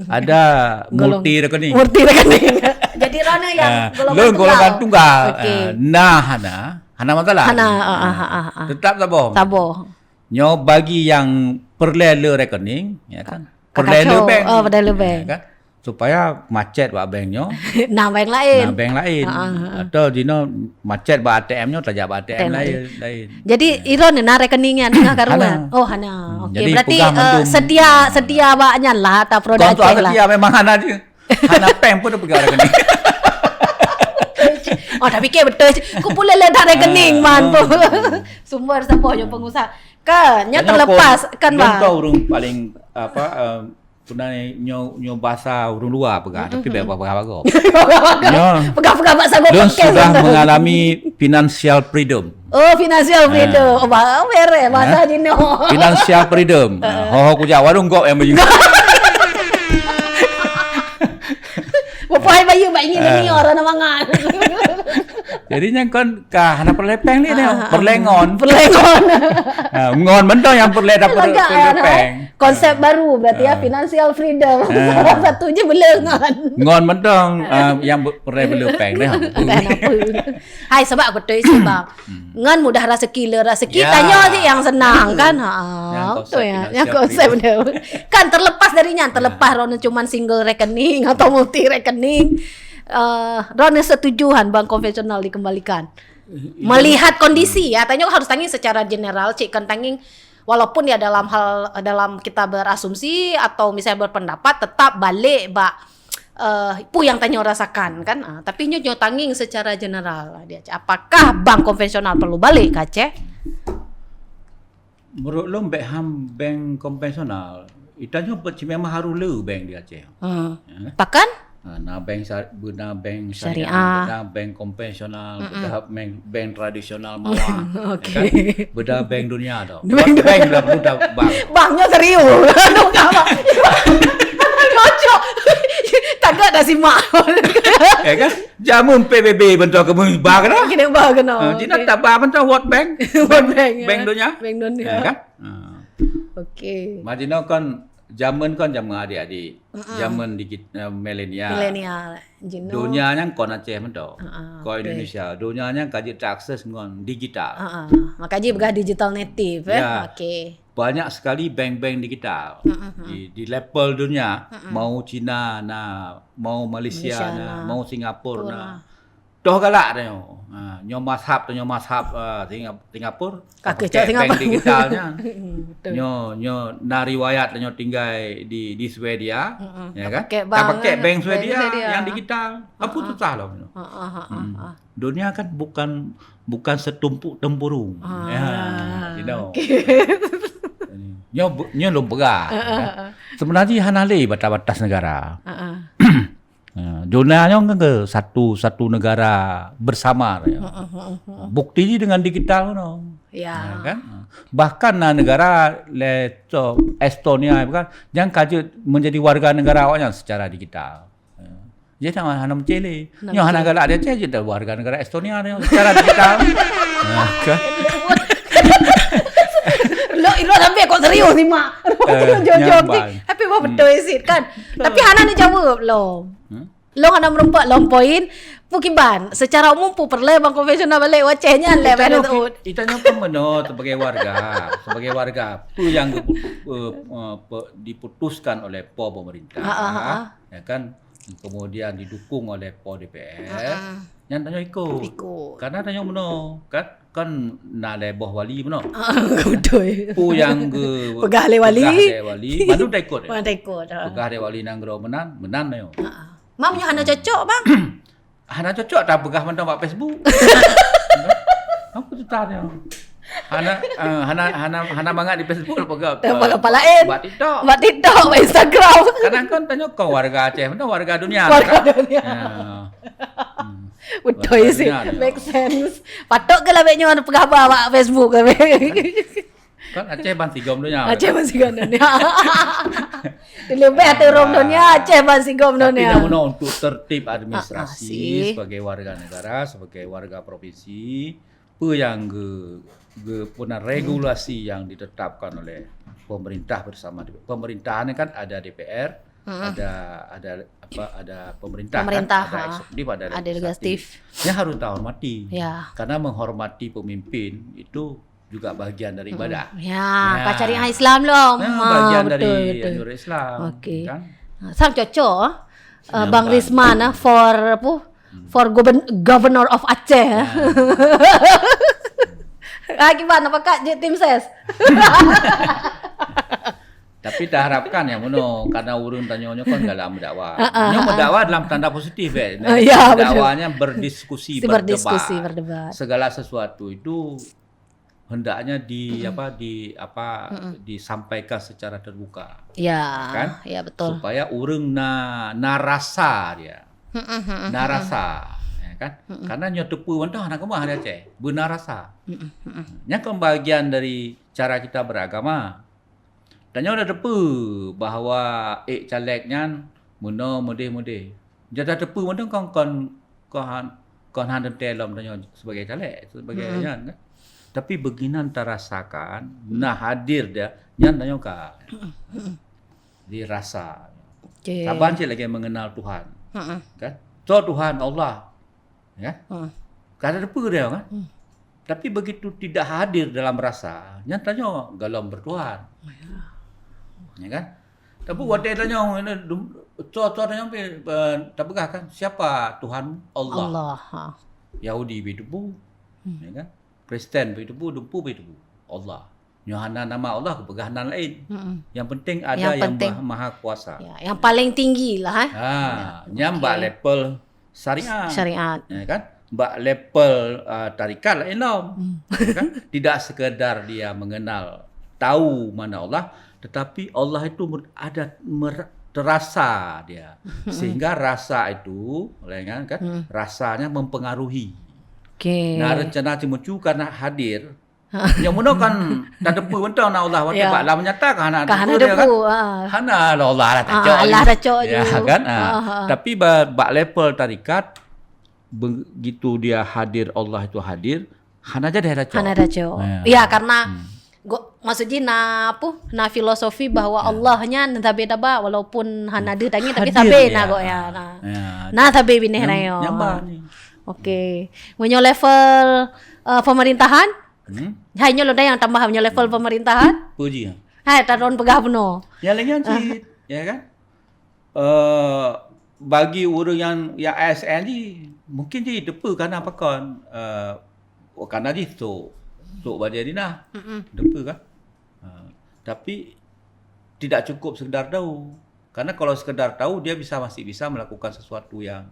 Ada multi rekening. Multi rekening. Jadi, droeneuh yang golongan tunggal. Okey. Eh, na hana, hana masalah. Hana, ah, ah, ah, ah. Tetap saboh. Saboh. Nyoe bagi yang peureulée le rekening, ya kan? Peureulée le bank. Oh, peureulée le bank. Ya kan? Supaya macet bak bank nyoe. Na bank laén. Na bank laén. Ha, ha, ha. Atau jinoe macet bak A T M nyoe, tajak bak A T M laén, laén. Jadi, droeneuh na rekening nyan tengah karuan? Hana. Oh, hana. Okey, jadi berarti, peugah eh, mandum. Setia, setia bak nyan lah, atau produk Aceh lah. Setia memang hana je. Hana peng pun peugah rekening. Oh, tapi ke betul. Ku pula ledak rekening, man. Sumber saboh nyoe pengusaha. Kan, nyoe terlepas, kan, bang? Contoh ureueng paling, apa, eh, pernah nyoe, nyoe bahasa ureueng luar peugah, tapi bèk peugah bagoe. Peugah-peugah bak sagoe podcast sudah mengalami financial freedom. Oh, financial freedom. Oh, bah, beres bahasa jinoe. Financial freedom. Ho-ho kujak warong gop nyang baju. Bapak hai bayu bak ini ni orang na mangat. Jadi nyan kon ka hana peureulée peng lé nyoe. Peureulée ngon. Peureulée ngon. Ha, ngon mantong nyang peureulée dah peureulée peng. Konsep baru berarti ya, financial freedom. Salah satu je beuleue ngon. Ngon mantong, ah, nyang peureulée beuleue peng deh. Hai, sebab beutôi sih, bang. Ngon mudah raseuki le raseuki, tanyoe sih nyang seunang kan. Ha, betul ya. Nyang konsep dia. Kan terlepas dari nyan, terlepas droeneuh cuman single rekening atau multi rekening. Eh, droeneuh setuju han bank konvensional dikembalikan? Melihat kondisi ya, tanyoe harus tangieng secara general, cit kan tangieng walaupun ya dalam hal, dalam kita berasumsi atau misalnya berpendapat tetap balik bak eh, peue nyang tanyoe rasakan kan. Ah, tapi nyoe, nyoe tangieng secara general di Aceh. Apakah bank konvensional perlu balik ke Aceh? Menurut lôn bèk ham bank konvensional. Ita nyoe cit memang harus le bank di Aceh. Hmm. Ya. Pakon? Ha, na bank syar-, beuna bank syariah, beuna bank konvensional, beuna bank, bank tradisional mawah. Okey. Ya kan? Beuna bank dunia tu. Bank dunia. Bank dah perlu dah bank. Bank nyoe serius. Aduh, kawan. Kocok. Tagak dah simak. Ya kan? Jameun P B B bentuk keumeung ba keunoe. Kena ba keunoe. Ha, cit na tabah bentuk World Bank. World Bank, ya. Bank dunia. Bank dunia. Ya kan? Ha. Okey. Maka jinoe kan jameun kan jameun adik-adik. Jameun digit-, eh, milenial. Milenial. Jinoe. Dunia nyan kon Aceh mantong. Kon Indonesia. Dunia nyan ka jeuet terakses ngon digital. Maka jipeugah digital native, eh? Ya. Okey. Banyak sekali bank-bank digital. Di, di level dunia, mau Cina na, mau Malaysia na, mau Singapura na. Toh galak tanyoe. Ha, nyoe mazhab, tanyoe mazhab, ah, Singa-, Singapura. Ka keuh cok Singapura. Bank digital nyan. Betul. Nyoe, nyoe na riwayat tanyoe tinggai di, di Swedia, ya kan? Pakai bank, eh, bank Swedia yang digital. Apa susah lah. Dunia kan bukan, bukan setumpuk tempurung. Ya, you know. Okey. Nyoe bu-, nyoe lôn peugah, ya kan? Sebenarnya hana le batas-batas negara. Ha, dunia nyoe kan ke satu, satu negara bersama, ya. Bukti jih dengan digital nyoe. Ya. Ya, kan? Bahkan na negara le co-, Estonia, kan? Nyang ka jeuet menjadi warga negara awaknyan secara digital. Ya. Jadi hana, hana meucéh le. Nyoe hana galak di Aceh jeuet warga negara Estonia nyoe secara digital. Ya, kan? Lo, lo sampai kok serius ni, Mak. Lo jujur. Tapi bah betul sih, kan? Tapi hana neujaweueb lom. Hmm? Lôn hana meureumpok lom poin. Peue kiban, secara umum peue peureulèe bang konvensional balek u Aceh nyan lé. Itanyoe ki-, itanyoe kan meunoe sebagai warga, sebagai warga, peue nyang geupu-, eh, eh, pe-, diputuskan oleh po pemerintah, ha, ha, ha, ya kan, kemudian didukung oleh po D P R, ha, ha, nyan tanyoe ikut. Ikut. Karena tanyoe meunoe, kan, kan na lé boh wali meunoe. Ah, betul. Peue nyang geu-, peugah lé wali, peugah lé wali, mandum taikot, ya. Mandum taikot, ha. Peugah lé wali nanggroe meunan, meunan tanyoe. Ha, ha. Mam nyoe hana cocok, bang. Hana cocok tapeugah mantong bak Facebook. Apa tu tanya? Hana, eh, hana, hana, hana mangat di Facebook, tapeugah, tapeugah, eh, bak TikTok. Bak TikTok, bak Instagram. Kadang kan tanyoe kon warga Aceh, mantong warga dunia, warga kan? Dunia. Ya. Hmm. Betul sih. Warga dunia. Make sense. Patut ke lah bak nyoe peugah haba bak Facebook, tapi. Kan Aceh ban sigom donya. Aceh ban sigom donya. Leubeh ateueh rhom donya, Aceh ban sigom donya. Tapi namun untuk tertib administrasi, ah, ah, sih, sebagai warga negara, sebagai warga provinsi, peue nyang ge-, ge-, peue nan regulasi yang ditetapkan oleh pemerintah bersama. Pemerintah ni kan ada D P R, hmm, ada, ada apa, ada pemerintah, kan? Pemerintah, ada, ha, eksekutif, ada, ada legislatif, legislatif. Yang harus kita hormati. Ya. Karena menghormati pemimpin itu juga bahagian dari ibadah. Hmm. Ya, ya, ka syariat Islam lom. Ya, ha, bahagian dari, betul, betul, anjuran Islam, okey, kan? Ha, sang cocok, eh, Bang Risman, ah, for apa? Hmm. For govern-, Governor of Aceh, eh. Ya. Ah, gimana, pakat jeuet tim ses? Tapi taharapkan ya meunoe, karena ureueng tanyoe nyoe kan galak meudakwah. Ah, ah, nyoe ah, meudakwah dalam tanda positif, eh. Ah, ya, betul. Dakwahnya berdiskusi, si, berdebat, berdiskusi, berdebat. Segala sesuatu itu hendaknya di, mm-mm, apa, di, apa, mm-mm, disampaikan secara terbuka. Ya, kan? Ya, betul. Supaya ureueng na, na rasa dia. Mm-mm, mm-mm, mm-mm. Na rasa, ya kan? Mm-mm. Karena nyoe teupeue mantong hana keumah di Aceh. Beuna rasa. Mm-mm, mm-mm. Nyan kan bahagian dari cara kita beragama. Tanyoe dah teupeue bahwa ék caleg nyan meunoe meudeh-meudeh. Dah teupeue mantong kon, kon, kon han, kon han teuntèe lom tanyoe sebagai caleg, sebagai, hmm, nyan kan. Tapi beuginan tarasakan, na hadir dia, nyan tanyoe ka dirasa. Okey. Saban cit lagèe mengenal Tuhan. Heeh. Kan? Soe Tuhan? Allah. Ya? Hmm. Ka teupeue dia kan? Hmm. Tapi begitu tidak hadir dalam rasa, nyan tanyoe gohlom bertuhan. Oh, ya. Ya kan? Tapi, hmm, watèe tanyoe, ini dum-, soe-soe tanyoe pi, eh, tapeugah kan, "Siapa Tuhan?" "Allah." Allah, ha. Yahudi pi teupeue. Hmm. Ya kan? Kristen pi teupeue, dumpeue pi teupeue. Allah. Nyoe hana nama Allah, geupeugah nan laén. Mm-mm. Yang penting ada yang, yang penting, Maha, Maha Kuasa. Ya, yang paling tinggi lah, eh. Ha, ya, nyan bak, okey, level syariat. Syariat. Ya kan? Bak level, uh, tarikat laén lom. Hmm. Ya kan? Tidak sekadar dia mengenal, tahu mana Allah, tetapi Allah itu mer-, ada mer-, terasa dia. Hmm. Sehingga rasa itu, ya kan, kan? Hmm. Rasanya mempengaruhi. Okey. Nah, rencana ceumucu karena hadir, nyang meunoe kan tateupeue mantong na Allah watèe, ya, bak lam nyata ka hana, ka hana teupeue dia kan? Teupeue, ha. Hana lah Allah lah, ah, tacok Allah ju. Tacok ju. Ya kan? Ha. Ha, ha. Tapi ba-, bak level tarikat, begitu dia hadir, Allah itu hadir, hana jadi tacok. Hana tacok. Ya. Ya, karena, hmm, go-, maksud jih na apa? Na filosofi bahwa, ya, Allah nyan sabé taba, walaupun hana deuh tangieng, tapi hadir, sabé na, ya, gok ya. Na. Ya. Na sabé binéh, nyam-, rayo. Nyamba ni. Okey. Meunyoe level, eh, pemerintahan, hmm? Hai, nyoe lôn tanyong tambahan, nyoe level, hmm, pemerintahan. Puji, ya. Hai, taron peugah bunoe. Ya, lagèe nyan, ah, cit, ya kan? Eh, bagi ureueng nyang, nyang A S N jih, mungkin jih teupeue kana pakon, eh, oh, kana jih sok, sok bajèe dinah. Mm-mm. Teupeue kan? Eh, tapi tidak cukup sekedar tahu. Karena kalau sekedar tahu, dia bisa, masih bisa melakukan sesuatu yang,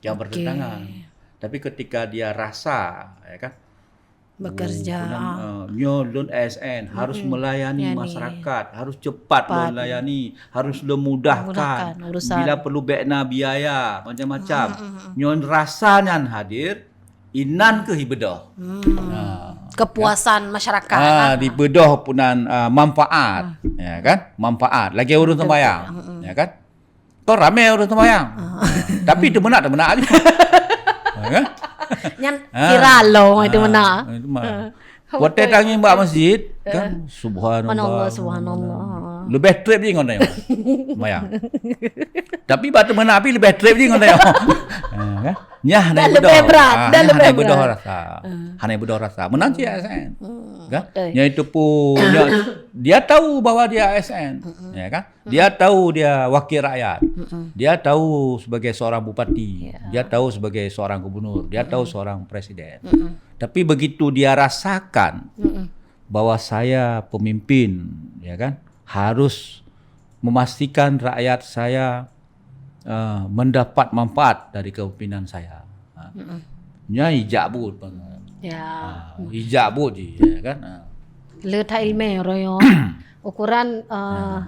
yang, okey, bertentangan. Tapi ketika dia rasa, ya kan? Bekerja. Oh, keunan, eh, nyoe lôn A S N, harus, mm-mm, melayani, yani, masyarakat, harus cepat, cepat, lôn layani, harus lôn mudahkan. Memudahkan urusan. Bila perlu bèk na biaya, macam-macam. Mm-mm, mm-mm. Nyoe rasa nyan hadir, inan keuh ibeudôh. Hmm. Ha. Kepuasan masyarakat, ah, kan? Dibeudôh peunan, ah, manfaat, hmm, ya kan? Manfaat. Lagèe ureueng, betul, sembahyang, betul, mm-mm, ya kan? Kon ramè ureueng sembahyang. Ah. Tapi teumeunak, teumeunak aja. Ya kan? Nyan, ah, viral loh, ah, teumeunak. Teumeunak. Ah. Watèe tangieng bak masjid, kan, subhanallah, subhanallah. Leubeh trép jih ngon tanyoe. Maya. Tapi bak teumeunak pih leubeh trép jih ngon tanyoe. Ha, kan? Nyah hana beudôh. Dah leubeh brat, dah leubeh brat. Hana beudôh rasa. Hana beudôh rasa. Meunan cit A S N. Kan? Nyang itu pun, dia tahu bahwa dia A S N. Ya kan? Dia tahu dia wakil rakyat. Dia tahu sebagai seorang bupati. Dia tahu sebagai seorang gubernur. Dia tahu seorang presiden. Tapi begitu dia rasakan bahwa saya pemimpin, ya kan, harus memastikan rakyat saya, eh, mendapat manfaat dari kepemimpinan saya. Ha. Nyan ijak buet. Ya. Ha, ijak buet jih, ya kan? Ha. Le that ilmu royo. Ukuran, eh,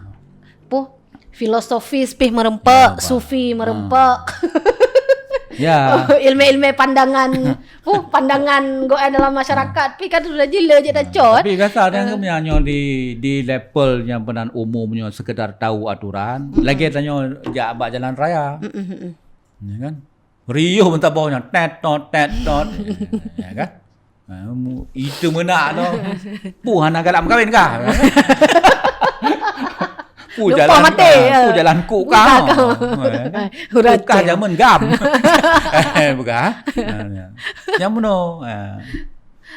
puh, filosofis pih meureumpok, sufi meureumpok. Ya. Ilmu-ilmu pandangan, puh, pandangan goe dalam masyarakat pih kan sudah jile je tacot. Tapi kata nyang keumian nyoe di, di level nyang peunan umum nyoe sekedar tahu aturan, lagèe tanyoe jak bak jalan raya. Ya kan? Riuh meutabong nyan, tet tot, tet tot. Ya kan? Ha, mu-, itu meunak tu. Pu hana galak meukawen kah? Pu jalan, pu jalan kuk kah? Kuk kah jameun gam? Eh, bukan. Ha, ya. Nyang bunoe. Ha.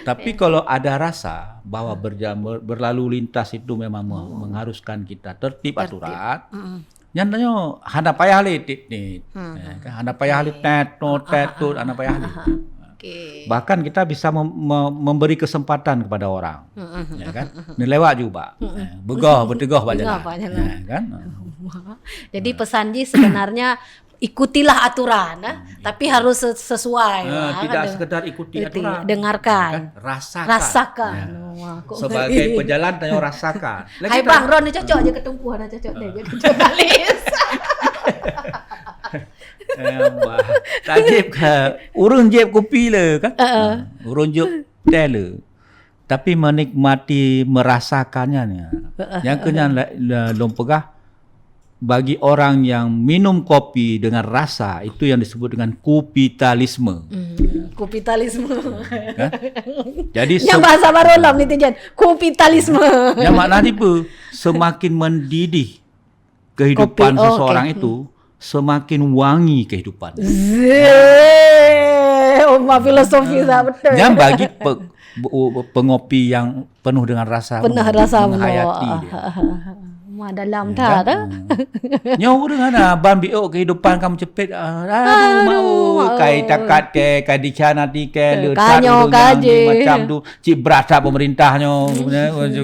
Tapi kalau ada rasa bahwa berjam-, ber-, berlalu lintas itu memang me-, mengharuskan kita tertib aturan, nyan tanyoe hana payah lé tit-tit. Ya kan? Hana payah lé tet tot, tet tot, hana payah lé. Oke. Bahkan kita bisa mem-, me-, memberi kesempatan kepada orang. Ya kan? Neulewat juga. Ya, beugah, beuteugoh bak jalan. Ya kan? Jadi pesan jih sebenarnya ikutilah aturan, eh, tapi harus se-, sesuai. Ah, tidak sekedar ikuti aturan. Dengarkan. Kan? Rasakan. Rasakan. Ya. Wah, kok sebagai pejalan, tanyoe rasakan. Hai bang, droeneuh cocok je keu Teungku, hana cocok deh jadi jurnalis. Eh, bah. Tajib ka, ureueng jieb kupi le kan? Heeh. Ha, ureueng jieb teh le. Tapi menikmati, merasakannya ni. Heeh. Nyang keu nyan la-, la-, lôn peugah, bagi orang yang minum kopi dengan rasa, itu yang disebut dengan kupitalisme. Hmm, kupitalisme. Kan? Jadi nyang bahasa baru lom netizen, kupitalisme. Nyang makna tipe, semakin mendidih kehidupan seseorang itu, semakin wangi kehidupan. Zee, oh, ma filosofi sah betul. Nyang bagi pe-, bu-, pengopi yang penuh dengan rasa, penuh rasa menghayati dia. Ma dalam that, kan? Nyoe ureueng hana ban biok kehidupan kamoe cepet. Aduh, mau kai takat ke, kai dikhianati ke, le that ureueng nyang macam tu, cit brat that pemerintah nyoe,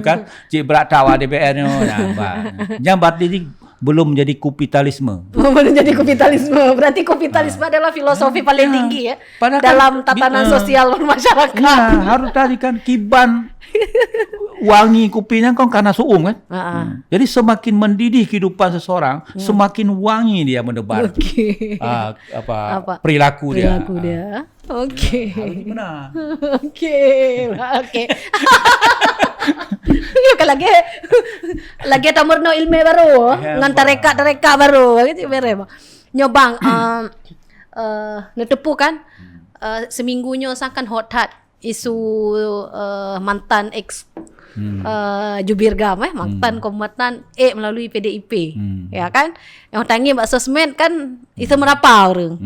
kan? Cit brat that awak D P R nyoe. Nah, bah. Nyang berarti belum jadi kupitalisme. Belum jadi kupitalisme. Berarti kupitalisme adalah filosofi paling tinggi, ya, padahal dalam tatanan sosial masyarakat. Ya, harus tadi kan kiban wangi kupi nyan kan karena suum kan. Jadi semakin mendidih kehidupan seseorang, semakin wangi dia menebar, ah, apa, perilaku dia. Perilaku dia. Oke. Harus benar. Oke, oke. Yuk, lagi, lagi tamur no ilmu baru, ngan tarekat-tarekat baru, gitu, bereh. Nyoe bang, em, eh, neuteupeue kan, eh, seminggu nyoe sang kan hot that isu, eh, mantan ex, eh, jubir gam, eh, mantan kombatan, eh, melalui P D I P, ya kan? Nyang tangieng bak sosmed kan, itu meurapa ureueng.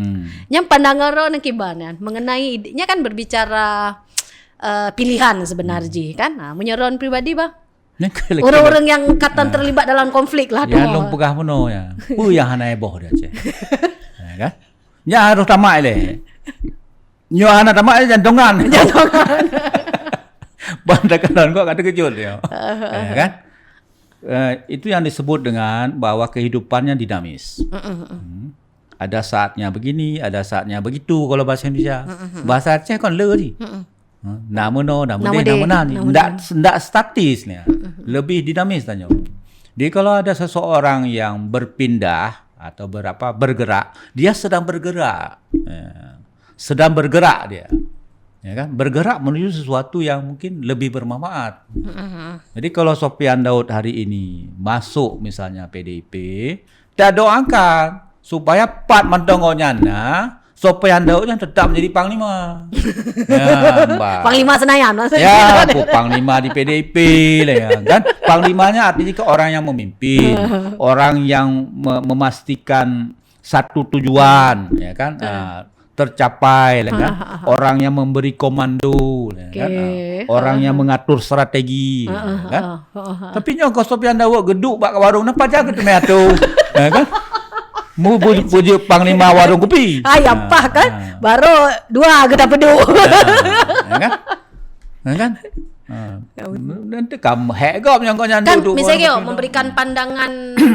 Nyang pandangan droeneuh kiban nyan mengenai ide-, nya kan berbicara, eh, pilihan sebenar jih kan. Ha, meunyoe droeneuh pribadi bang, ureueng-ureueng nyang katan terlibat dalam konflik lah. Nyang lôn peugah bunoe ya. Peue nyang hana eboh di Aceh? Ya kan? Nyang harus tamat lé. Nyoe hana tamat jantongan. Jantongan. Ban takalon kok ka teukeujot nyoe. Ya kan? Eh, itu yang disebut dengan bahwa kehidupannya dinamis. Hmm. Ada saatnya begini, ada saatnya begitu kalau bahasa Indonesia. Bahasa Aceh kan le ji. Ha, na meunoe, na meudeh, na meunan. Ndak, ndak statis ni. Lebih dinamis tanyoe. Jadi kalau ada seseorang yang berpindah atau berapa, bergerak, dia sedang bergerak. Ya. Sedang bergerak dia. Ya kan? Bergerak menuju sesuatu yang mungkin lebih bermanfaat. Jadi kalau Sofyan Daud hari ini masuk misalnya P D I P, ta doakan supaya pat mantong awak nyan na Sofian Daud nyan tetap menjadi panglima. Ya, mbak. Panglima Senayan maksudnya. Ya, bu panglima di P D I P lah ya, kan? Panglimanya artinya ke orang yang memimpin, orang yang me- memastikan satu tujuan, ya kan? Ah, tercapai lah kan? Orang yang memberi komando lah kan? Ah, orang yang mengatur strategi lah kan? Tapi nyoe keu Sofian Daud geuduk bak warong napa jaga teumé atu. Ya kan? Mu puji panglima warong kupi. Ah, ya pah kan? Baru dua kita peduk. Ya kan? Ya kan? Ha. Nanti kam hek gop nyang kau nyan kan duduk misalnya memberikan pandangan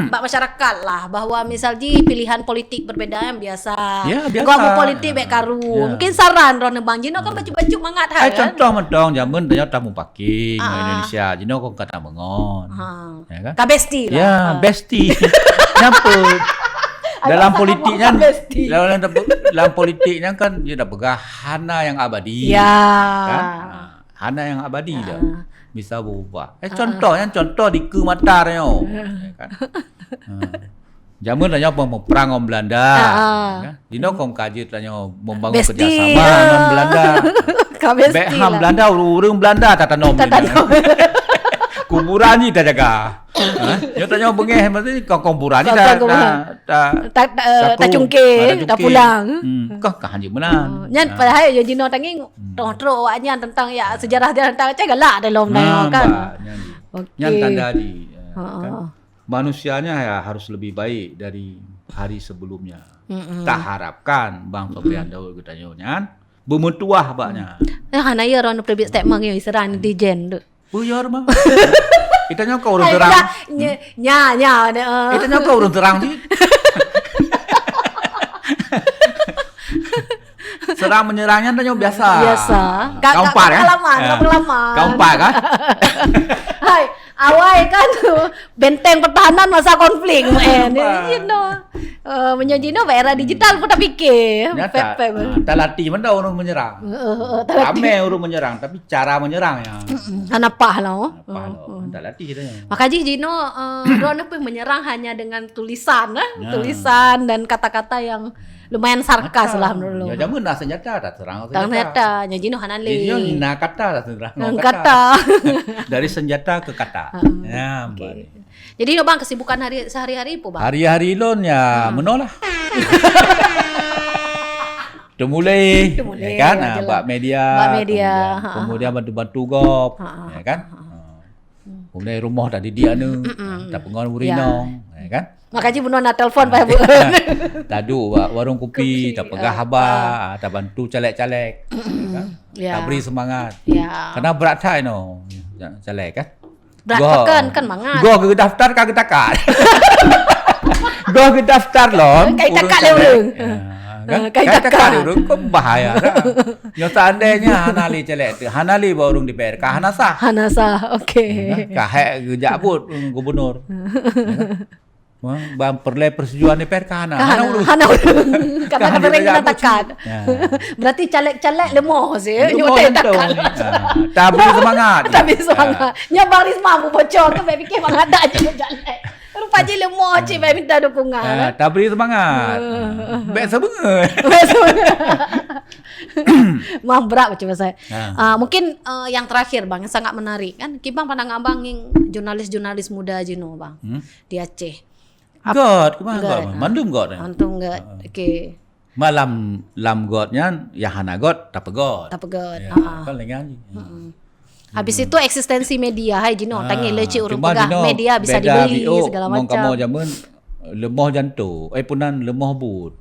bak masyarakat lah bahwa misal di pilihan politik berbeda yang biasa. Ya, biasa. Gop politik bek karu. Ya. Mungkin saran droeneuh bang jinoe kan bacut-bacut mangat hai. Contoh mentong zaman tanya tamu paking Indonesia. Jinoe kau kata mengon. Ha. Ya kan? Ka bestie lah. Ya, bestie. Kenapa? Dalam politik kan, dalam, dalam politik kan dia dah peugah hana yang abadi. Ya. Kan? Ha, hana yang abadi dah. Bisa berubah. Eh, contoh yang contoh di ke mata nyoe. Ya kan? Ha. Zaman dah nyoe pun perang ngon Belanda. Ya kan? Dino kong kaji tanya membangun kerjasama dengan Belanda. Bek ham Belanda, ureueng Belanda tatanom. Kuburan ni tajaga. Ha? Nyoe tanyoe beungéh mesti kong kuburan ni ta ta ta cungké, ta pulang. Kah kah hanjeuet meunan. Nyan padahai ya jinoe tangieng troh-troh awak nyan tentang ya sejarah-sejarah tentang Aceh galak dalam tanyoe kan. Nyan tanda di kan. Manusianya ya harus lebih baik dari hari sebelumnya. Ta harapkan Bang Sofian Daud geutanyoe nyan beumeutuah bak nyan. Nah, hana ya ron private statement yang diserang netizen tu. Buyar mah. Kita nyoe kau ureueng terang. Nya nya nya. Kita nyoe kau ureueng terang sih. Serang menyerangnya tanyoe biasa. Biasa. Ka umpat kan? Pengalaman, ka pengalaman. Ka umpat kan? Hai, awai kan tu benteng pertahanan masa konflik. You know. Uh, meunyoe jinoe era digital pun tak fikir. Nyata. Talati mana orang menyerang. Ramai orang menyerang tapi cara menyerang yang hana pah lah. Hana pah lah. Talati kita. Maka jih jinoe uh, droeneuh pun menyerang hanya dengan tulisan eh. Tulisan dan kata-kata yang lumayan sarkas lah menurut. Ya zaman dah senjata dah terang senjata. Senjata, nya jinoe hana lé. Jinoe na kata dah terang. Kata. Dari senjata ke kata. Ya, okay. Jadi bang kesibukan hari sehari-hari apa bang? Hari-hari lon ya menolah. Temulai, temulai ya kan? Bak media. Bak media. Kemudian, kemudian bantu-bantu gop, ya kan? Kemudian rumah tak didik aneuk, tak pengon urinong, ya kan? Maka ji bunoe na telefon pai bu. Tadu bak warung kupi, tak peugah haba, tak bantu caleg-caleg. Ya kan? Ya. Tak beri semangat. Ya. Karena berat that no. Caleg kan? Berat kan kan mangat. Goh geudaftar ka geutakat. Goh geudaftar lom. Kai takat lé ureueng. Kai takat lé ureueng kok bahaya dah. Nyoe seandainya hana lé caleg tu, hana lé bak ureueng D P R ka hana sah. Hana sah. Okey. Ka hek geujak buet gubernur. Wah, bang perlai persetujuan D P R ka hana. Hana ureueng. Hana ureueng. Karena kata kena takat. Berarti caleg-caleg lemoh sih. Lemoh takat. Tapi semangat. Tapi semangat. Nya Bang Risma bu bocor tu baik fikir mangat dak je caleg. Rupa je lemoh cik baik minta dukungan. Tapi semangat. Baik semangat. Mah berat macam saya. Uh, mungkin uh, yang terakhir bang sangat menarik kan. Kibang pandang abang ngieng jurnalis-jurnalis muda jinoe bang. Hmm? Di Aceh. Got, kemana got? Mandum got. Mandum got. Okey. Malam lam got nyan, ya hana got, tapeugöt. Tapeugöt. Ya, kan lengan. Habis itu eksistensi media hai jinoe, tangieng lé cit ureueng peugah media bisa dibeli segala macam. Kamoe zaman lemoh jantung, eh punan lemoh but.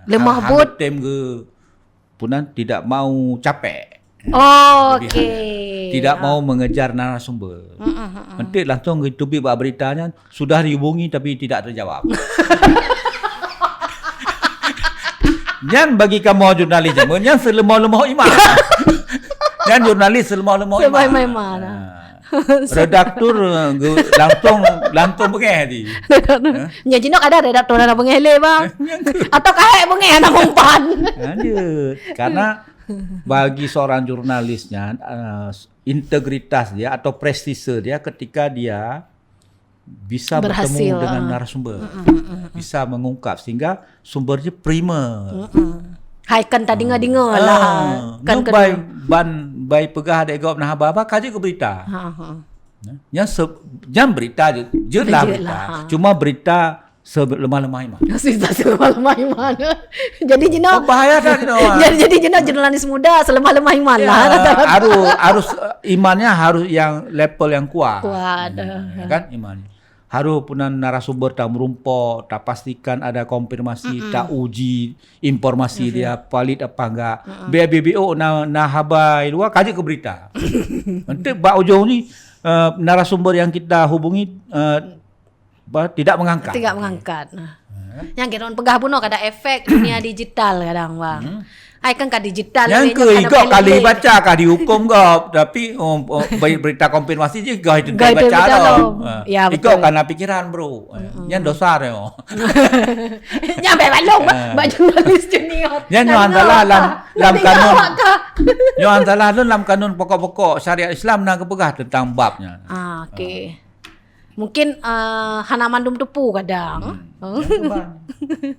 Lemoh but. Tem ke punan tidak mau capek. Oh, okey. Tidak mau mengejar narasumber. Nanti langsung ditubi bak berita nyan sudah dihubungi tapi tidak terjawab. Nyan bagi kamoe jurnalis zaman nyan seuleumah-leumah iman. Nyan jurnalis seuleumah-leumah iman. Seuleumah iman. Redaktur langsung langsung bengeh di. Nya jinoe ada redaktur hana bengeh lé bang. Atau kahek bengeh hana mempan. Lanjut. Karena bagi seorang jurnalis nyan uh, integritas dia atau prestise dia ketika dia bisa bertemu dengan narasumber, bisa mengungkap sehingga sumbernya primer. Hai kan tadi dengar-dengar lah. Ah, kan nyoe kena. Bai, ban, bai peugah dek gob na haba-haba, ka jeuet keu berita. Ha, ha. Nyan se-, nyan berita je, jeuet lah. Jeuet berita. Lah, ha. Cuma berita selemah-lemah iman. Sisa selemah-lemah iman. Jadi jinoe. Oh, bahaya dah jinoe. Jadi, jadi jinoe jurnalis muda selemah-lemah iman lah. Ya, harus, harus, eh, imannya harus yang level yang kuat. Kuat, ya, eh. Ya kan, imannya. Harus peunan narasumber ta meurumpok, ta pastikan ada konfirmasi, mm-mm, ta uji informasi, mm-mm, dia valid apa enggak. Mm-mm. B B B O na, na haba luwa, ka jeuet keu berita. Nanti bak ujong ni, eh, narasumber yang kita hubungi, eh, apa, tidak mengangkat. Tidak mengangkat. Nah. Ha. Nyang kira peugah bunoe kada efek dunia digital kadang, Bang. Hmm. Ai kan ka digital. Nyang lé, keu nyoe kada igok boleh kali lé. Baca ka dihukum gob, tapi, oh, oh, beri-, berita konfirmasi je goh itu goh itu baca baca lom. Lom. Ha. Ya, igok betul. Kana pikiran, bro. Mm-mm. Nyan dosa dia. Nyan bek balong, Bang. Ha. Bak jurnalis junior. Nyan nyoe hantalah lam, lam kanun. Nyoe hantalah lôn lam kanun pokok-pokok syariat Islam na geupeugah tentang bab nyan. Ah, okey. Ah. Mungkin, eh, hana mandum teupeu kadang. Hmm. Oh. Nyan tu, Bang.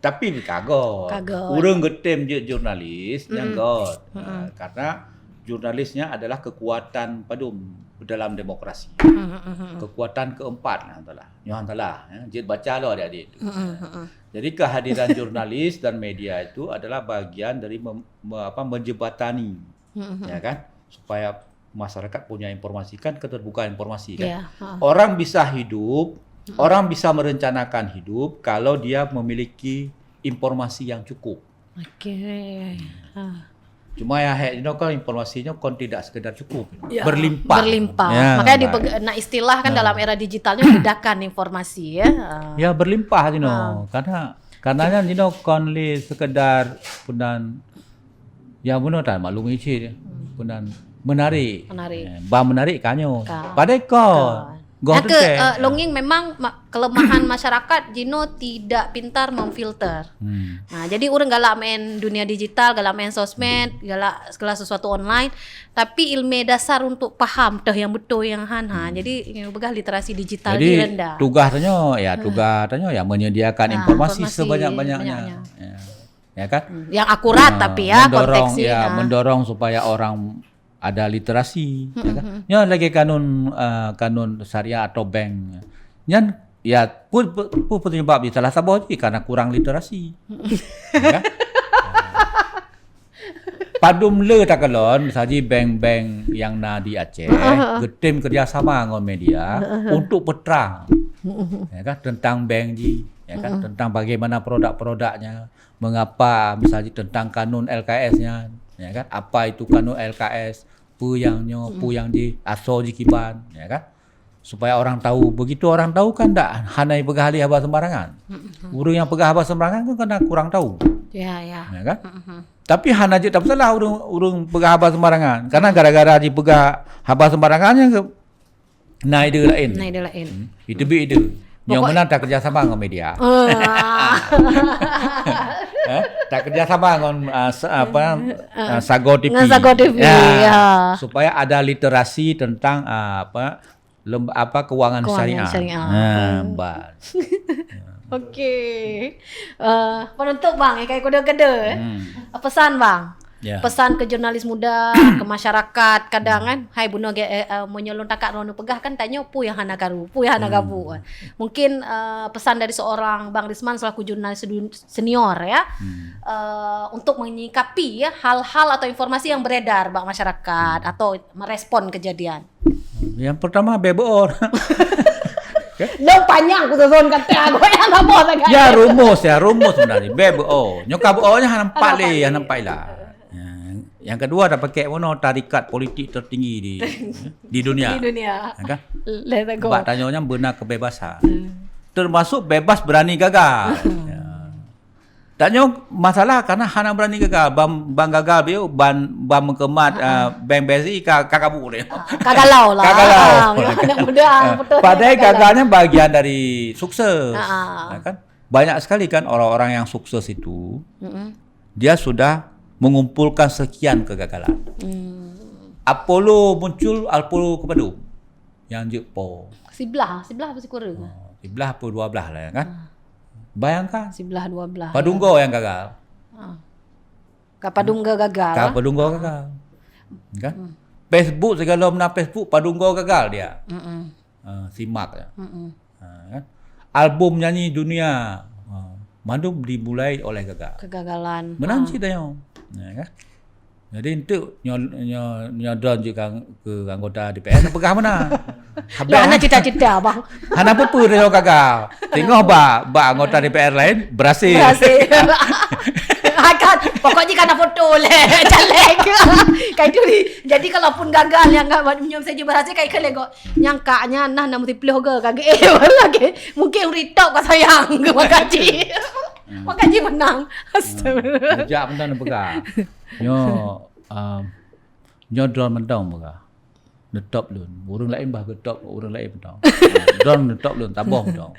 Tapi kagot. Kagot. Ureueng geutem jeuet jurnalis, nyan, mm-mm, got. Mm-mm. Eh, karena jurnalisnya adalah kekuatan padum dalam demokrasi. Mm-mm, mm-mm. Kekuatan keempat, nah, entahlah. Nyoe entahlah, ya. Jeuet baca lo adik-adik. Mm-mm, mm-mm. Jadi kehadiran jurnalis dan media itu adalah bagian dari mem-, me-, apa, menjembatani. Hmm, hmm. Ya kan? Supaya masyarakat punya informasi, kan keterbukaan informasi kan. Ya, ha. Orang bisa hidup, hmm, orang bisa merencanakan hidup kalau dia memiliki informasi yang cukup. Okey. Hmm. Ha. Cuma ya hek jinoe kan informasinya kon tidak sekedar cukup. Ya, berlimpah. Berlimpah. Ya, makanya baik. Dipeg-, nak istilah kan, ha, dalam era digitalnya ledakan informasi ya. Ha. Ya, berlimpah jinoe. Ha. Karena, karena kan jinoe kon le sekedar peunan. Ya, bunoe tan maklum ici dia. Hmm. Peunan menarik. Menarik. Eh, ban menarik ka nyoe. Ka. Padahai kon. Kon. Goh nyang keu, teuntèe. Eh, longing memang ma-, kelemahan masyarakat jinoe tidak pintar memfilter. Hmm. Nah, jadi ureueng galak main dunia digital, galak main sosmed, hmm, galak segala sesuatu online, tapi ilmu dasar untuk paham teuh yang betul yang han, ha. Hmm. Jadi, nyang peugah literasi digital jadi, ni rendah. Tugas tanyoe, ya, hmm, tugas tanyoe, ya, menyediakan, ah, informasi, informasi sebanyak-banyaknya. Banyaknya. Ya. Ya kan? Hmm, yang akurat, ah, tapi ya, mendorong, konteksnya, ya, ah, mendorong supaya orang ada literasi, ya kan? Hmm, hmm. Nyan lagèe kanun, eh, kanun syariah atau bank. Nyan, ya, pu-, pu-, pu-, penyebab dia salah saboh je karena kurang literasi. Hmm. Ya kan? Padum le takalon, misalnya bank-bank yang na di Aceh, hmm, hmm, geutem kerjasama ngon media, hmm, hmm, untuk peutrang, hmm, hmm, ya kan, tentang bank ji, ya kan, hmm, hmm, tentang bagaimana produk-produknya, mengapa misalnya tentang kanun L K S nyan, ya kan? Apa itu kanun L K S, peue nyang nyoe, peue nyang jih, asoe jih kiban, ya kan? Supaya orang tahu. Begitu orang tahu kan dak hana peugah lé haba sembarangan. Mm-mm. Ureueng nyang peugah haba sembarangan kan karena kurang tahu. Ya, ya. Ya kan? Mm-mm. Tapi hana jeuet tapeusalah ureueng, ureueng peugah haba sembarangan. Karena gara-gara jipeugah haba sembarangan nyan ke, na idée laén. Na idée laén. Hmm. Itu bi idée. Nyoe pokok meunan takerja sama ngon media. Ah. Eh, takerja sama ngon, ah, sa-, apa, ah, Sago T V. Ngon Sago T V, ya. Ya. Supaya ada literasi tentang, ah, apa, lem-, apa, kewangan syariah. Kewangan syariah. Nah, hmm, bas. Okey. Eh, penutup, Bang, ya, kayak kode-kode, eh. Hmm. Pesan, Bang. Ya. Pesan ke jurnalis muda, ke masyarakat, kadang kan, hai bunoe ge, eh, eh, meunyoe lôn takat droeneuh peugah kan tanyoe peue nyang hana karu, peue nyang hana gabu. Hmm. Mungkin, eh, pesan dari seorang Bang Risman selaku jurnalis sedu-, senior ya, hmm, eh, untuk menyikapi ya hal-hal atau informasi yang beredar bak masyarakat, hmm, atau merespon kejadian. Yang pertama, bèk beuo. Lôn panyang kususun kata, goyang saboh sagai. Ya, rumus ya, rumus sebenarnya. Bèk beuo. Nyoe ka beuo nyan hana nampak lé, hana nampak ilah. Ya, yang kedua, tapakék bunoe tarikat politik tertinggi di, di dunia. Di dunia. Ya kan? Let's go. Bak tanyoe nyan beuna kebebasan. Hmm. Termasuk bebas berani gagal. Ya. Tanyoe masalah karena hana berani gagal. Ban, ban gagal bieu, ban, ban meukemat, ah, bank B S I ka, ka gabu deh. Ah, ka galau lah. Ka galau. Ah, mudah-mudahan betul. Padahai gagal nyan bagian dari sukses. Ah, ah. Ya kan? Banyak sekali kan orang-orang yang sukses itu, mm-mm, dia sudah mengumpulkan sekian kegagalan. Hmm. Apollo muncul, Apollo kepadum? Nyang jeuet po. Siblah, siblah apa sikureueng? Oh, siblah apa dua belas lah ya kan? Ah. Bayangkan. Siblah dua belas. Padum goe nyang gagal. Ah. Ka padum goe gagal. Ka padum goe gagal. Kan? Hmm. Facebook segala meunan Facebook padum goe gagal dia. Mm-mm. Ah, simak ya. Mm-mm. Ha, kan? Album nyanyi dunia, ha, mandum dimulai oleh gagal. Kegagalan. Meunan cit tanyoe. Ya, kan? Jadi, enteuk nyoe, nyoe, nyoe droen jeuet keu, keu anggota D P R, neupeugah meunan. Lah, hana cita-cita, bang. Hana peue-peue tanyoe gagal. Teungoh bak, bak anggota D P R laén berhasil. Berhasil. Akan, pokok jih ka na foto lé, caleg. Kai turi. Jadi, kalaupun gagal, nyang ka, nyoe saja berhasil, kai keu lego. Nyang kak nyan nah, na meusiplôh goe ka geuéh lagèe. Mungkin ri top ka sayang ke maka jih. Hmm. Maka jih menang. Astagfirullah. Neujak mantong neupeugah. Nyoe, um, nyoe droen mantong peugah. Neutop lôn. Ureueng laén bah geutop ureueng laén mantong. Droen neutop lôn, saboh mantong.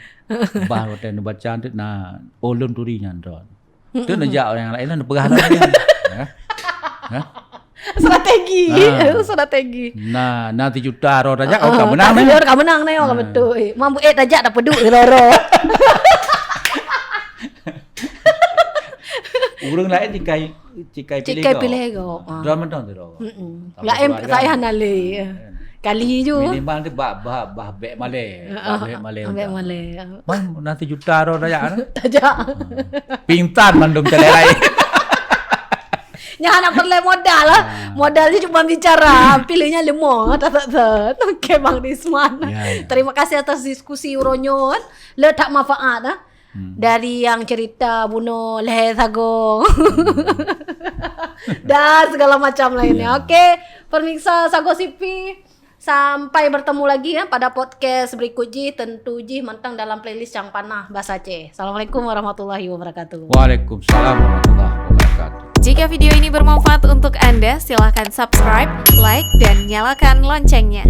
Bah watèe neubaca na, oh, lôn turi nyan droen. Tu neujak ureueng laén lah, neupeugah lom lagi. Ha? Ha? Strategi. Ah. Strategi. Nah, na sijuta droe tajak, oh, ka menang, nah. Ka menang, nah, oh, betul. Eh, mampu, eh, tajak dah peduk, roro. Ureueng laén cikai, cikai piléh goe. Cikai piléh goe. Ah. Droen mantong tu, droen. Mm-mm. Laén saya hana lé. Kali ju. Minimal tu bah, bah, bah bèk malèe. Bah bèk malèe. Bèk malèe. Man, na sijuta droe tajak, nah. Tajak. Pingsan mandum caleg laén. Nyan hana peureulèe modal lah. Ah. Modal jih cuma bicara, piléh nyan leumo, tak, tak, tak. Oke, Bang Risman. Ya, ya. Terima kasih atas diskusi uroe nyoe. Le that manfaat, ah. Hmm. Dari nyang cerita bunoe lhèe sagoe. Dan segala macam lainnya. Ya. Oke, pemirsa Sagoe Sipi, sampai bertemu lagi ya pada podcast berikut jih, tentu jih mantong dalam playlist nyang panah bahasa Aceh. Assalamualaikum warahmatullahi wabarakatuh. Waalaikumsalam warahmatullahi wabarakatuh. Jika video ini bermanfaat untuk Anda, silahkan subscribe, like, dan nyalakan loncengnya.